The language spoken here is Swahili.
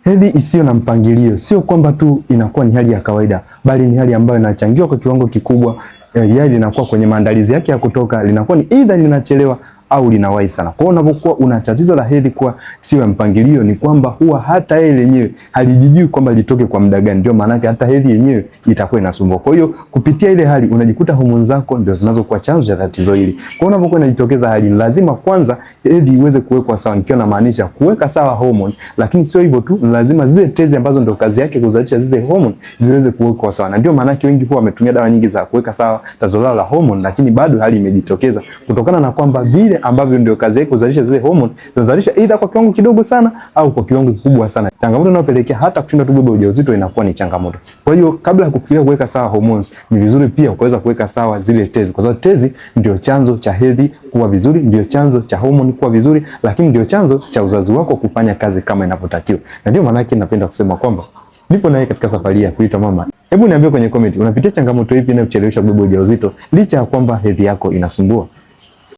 Hedhi isiyo na mpangilio sio kwamba tu inakuwa ni hali ya kawaida, bali ni hali ambayo inachangiwa kwa kiwango kikubwa. Yai linakuwa kwenye maandalizi yake ya kutoka, linakuwa ni either linachelewa au linawahi sana. Kwa hiyo unapokuwa una tatizo la hedhi kuwa sio ya mpangilio, ni kwamba huwa hata yeye lenyewe halijijui kwamba litoke kwa muda gani. Ndio maana yake hata hedhi yenyewe itakuwa inasumbua. Kwa hiyo kupitia ile hali unajikuta homoni zako ndio zinazokuwa chanzo cha tatizo hili. Kwa hiyo unapokuwa inajitokeza hali, lazima kwanza hedhi iweze kuwekwa sawa, nikiwa namaanisha kuweka sawa homoni, lakini sio hivyo tu, lazima zile tezi ambazo ndio kazi yake kuzalisha zile homoni ziweze kuwekwa sawa, na ndio maana yake wengi huwa wametumia dawa nyingi za kuweka sawa tatizo lao la homoni, lakini bado hali imejitokeza kutokana na kwamba vile ambavyo ndio kazi yake kuzalisha zile homoni zinazalisha aidha kwa kiwango kidogo sana au kwa kiwango kikubwa sana. Changamoto inayopelekea hata kushindwa kubeba ujauzito inakuwa ni changamoto. Kwa hiyo kabla ya kufikiria kuweka sawa hormones, ni vizuri pia ukaweza kuweka sawa zile tezi, kwa sababu tezi ndio chanzo cha hedhi kuwa vizuri, ndio chanzo cha homoni kuwa vizuri, lakini ndio chanzo cha uzazi wako kufanya kazi kama inavyotakiwa. Na ndio maana yake napenda kusema kwamba nipo naye katika safari ya kuitwa mama. Hebu niambie kwenye comment, unapitia changamoto ipi inayochelewesha kubeba ujauzito licha ya kwamba hedhi yako inasumbua?